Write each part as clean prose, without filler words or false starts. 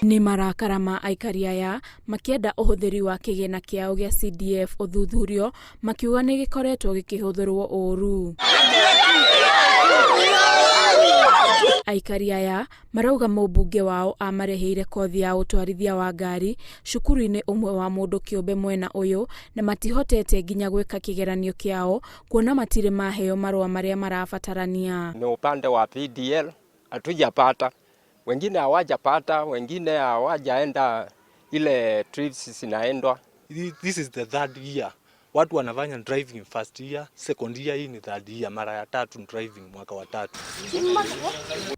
Nĩ marakara ma aikari aya makĩenda ũhũthĩri wa kĩgĩna kĩao gĩa CDF ũthuthurio, makiuga nĩ gĩkoretwo gĩkĩhũthĩrwo ũũru. Aikari aya marauga mũmbunge wao amarĩhĩire kothi ya ũtwarithia wa ngari cukuru-inĩ ũmwe wa mũndũ kĩũmbe mwena ũyũ, na matihotete nginya gwĩka kĩgeranio kĩao kuona matirĩ maheo marũa marĩa marabatarania. Ni upande wa PDL hatujapata, wengine hawajapata, wengine hawajaenda ile trips zinaendwa. This is the third year watu wanafanya driving, first year, second year, hii ni third year, mara ya tatu driving, mwaka wa tatu.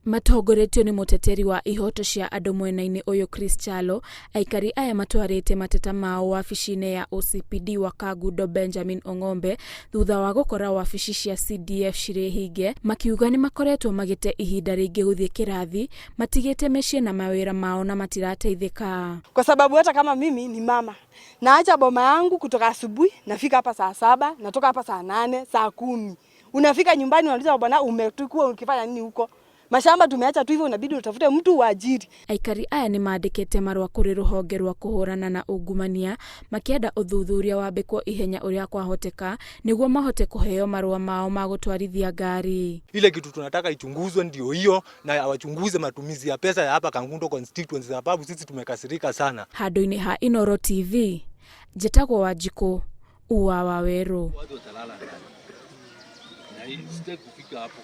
Matongoretio nĩ mũteteri wa ihoto cia andũ mwena-inĩ ũyũ Chris Chalo, aikari aya matwarĩte mateta mao wabici-inĩ ya OCPD wa Kangundo Benjamin Ong'ombe thutha wa gũkora wabici cia CDF cirĩ hinge, makiuga nĩ makoretwo magĩte ihinda rĩingĩ gũthiĩ kĩrathi matigĩte mĩciĩ na mawĩra mao na matirateithĩka. Kwa sababu hata kama mimi ni mama, naacha boma yangu kutoka asubuhi, nafika hapa saa 7, natoka hapa saa 8, saa 10. Unafika nyumbani unauliza, "Bwana, umekuwa ukifanya nini huko?" Mashamba tumeacha tu hivyo, unabidi utafute mtu uajiri. Aikari aya nĩ mandĩkĩte marũa kũrĩ rũhonge rwa kũhũrana na ungumania makĩenda ũthuthuria wambĩkwo ihenya ũrĩa kwahoteka nĩguo mahote kũheo marũa mao ma gũtwarithia ngari. Ile kitu tunataka ichunguzwe ndio hiyo, na wachunguze matumizi ya pesa ya hapa Kangundo constituency, sababu sisi tumekasirika sana. Handũ-inĩ ha Inooro TV, njĩtagwo Wanjikũ Ua wa Werũ. Watu watalala ndani. Na hii sitaki kufika hapo.